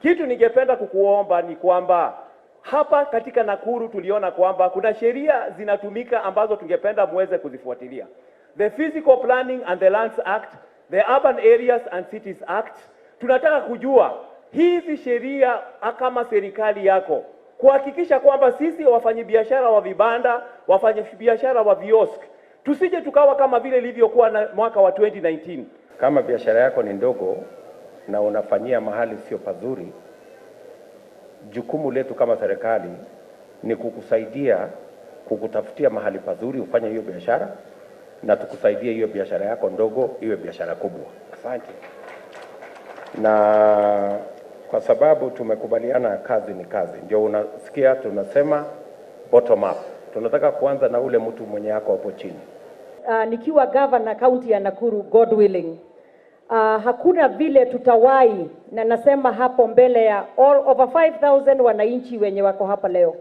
Kitu ningependa kukuomba ni kwamba hapa katika Nakuru tuliona kwamba kuna sheria zinatumika ambazo tungependa muweze kuzifuatilia. The Physical Planning and the Lands Act, the Urban Areas and Cities Act. Tunataka kujua hizi sheria kama serikali yako kuhakikisha kwamba sisi wafanyabiashara wa vibanda, wafanyabiashara wa viosk, tusije tukawa kama vile ilivyokuwa na mwaka wa 2019. Kama biashara yako ni ndogo na unafanyia mahali sio pazuri, jukumu letu kama serikali ni kukusaidia kukutafutia mahali pazuri ufanye hiyo biashara na tukusaidie hiyo biashara yako ndogo iwe biashara kubwa. Asante. Na kwa sababu tumekubaliana kazi ni kazi, ndio unasikia tunasema bottom up. Tunataka kuanza na ule mtu mwenye yako hapo chini. Nikiwa governor kaunti ya Nakuru, God willing, hakuna vile tutawahi, na nasema hapo mbele ya all over 5000 wananchi wenye wako hapa leo,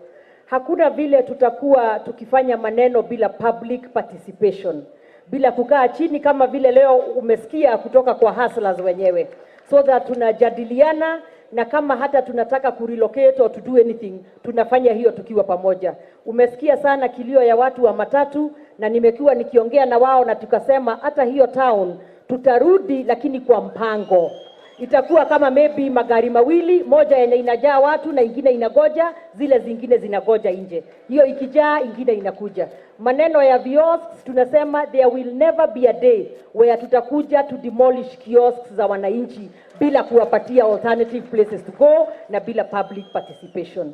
hakuna vile tutakuwa tukifanya maneno bila public participation, bila kukaa chini kama vile leo umesikia kutoka kwa hustlers wenyewe, so that tunajadiliana na kama hata tunataka kurelocate or to do anything, tunafanya hiyo tukiwa pamoja. Umesikia sana kilio ya watu wa matatu, na nimekuwa nikiongea na wao na tukasema hata hiyo town tutarudi, lakini kwa mpango. Itakuwa kama maybe magari mawili, moja yenye inajaa watu na ingine inagoja, zile zingine zinagoja nje. Hiyo ikijaa, ingine inakuja. Maneno ya kiosks tunasema there will never be a day where tutakuja to demolish kiosks za wananchi bila kuwapatia alternative places to go na bila public participation.